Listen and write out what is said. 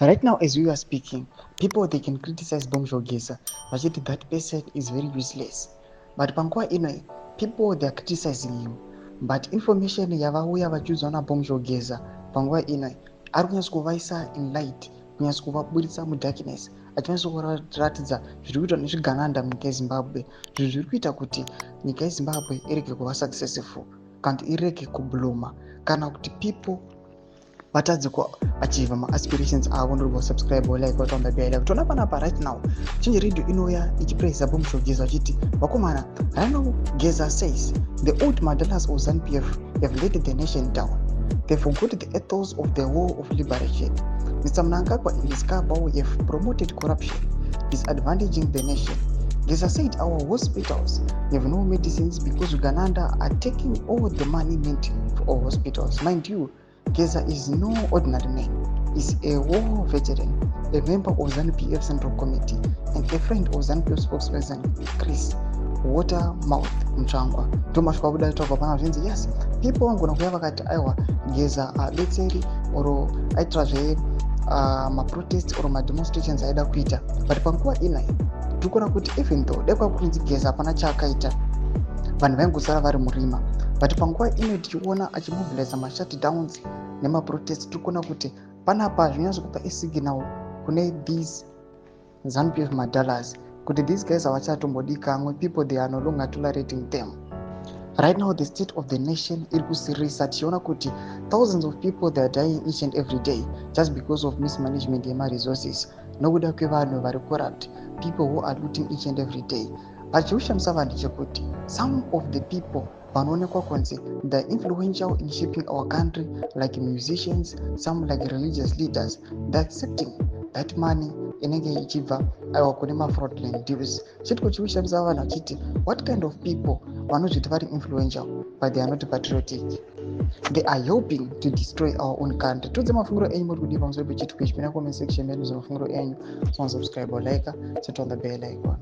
Right now, as we are speaking, people, they can criticize Bombshell Geza vachiti that person is very useless, but panguva ino people, they are criticizing him, but information yavauya vachiudzwa naBombshell Geza panguva ino ari kunyatso kuvaisa in light, kunyatso kuvaburitsa mudarkness, achinyatso kuratidza zviri kuitwa nezvigananda munyika yeZimbabwe, zvinhu zviri kuita kuti nyika yeZimbabwe irege kuva successful kana kuti irege kublooma kana kuti people vatadze kuachieva maaspirations avo. Ndiri kusubscribe, like, watamba bell. Toona panapa right now Change Radio inouya ichipraisa Bombshell Geza vachiti, "Vakomana, right now Geza says the old madalas of ZANU PF have led the nation down. They forgot the ethos of the war of liberation. Mr Mnangagwa and his cabal have promoted corruption, disadvantaging the nation." Geza said our hospitals have no medicines because Gananda are taking all the money meant for our hospitals. Mind you, Geza is no ordinary man. Is a war veteran, a member of ZANU-PF Central Committee, and a friend of ZANU-PF spokesperson Chris Watermouth Mutsvangwa. Ndomasvika kuda taurwa pana zvinzi, yes, people vangona kuuya vakati, "Aiwa, Geza abetseri," or aitira zve maprotest or mademonstrations aida kuita. But panguva inai tiri kuona kuti even though dai kwakunzi Geza hapana chaakaita, vanhu vaingosara vari murima. But panguva ino tichiona achimobiliza mashutdowns nemaprotest, tiri kuona kuti panapa zvinonyatsokupa isignal kune these ZANU PF madalas kuti these guys havachatombodikamwe. People, they are no longer tolerating them. Right now the state of the nation iri kusirisa, tichiona kuti thousands of people, they are dying each and every day just because of mismanagement yemaresources, nokuda kwevanhu vari corrupt, people who are looting each and every day. But chiushamisa vanhu chekuti some of the people vanoonekwa kunzi the influential in shaping our country, like musicians, some like religious leaders, they accepting that money inenge ichibva, aiwa, kune mafraudulent deals. Chitiko chiushamisa vanhu vachiti, what kind of people vanozviti vari influential but they are not patriotic? They are helping to destroy our own country. Tiudze mafungiro enyu, muri kudii pamusoro pechitiko ichi? Pinda comment section medu, mafungiro enyu. So subscribe or like, set on the bell icon.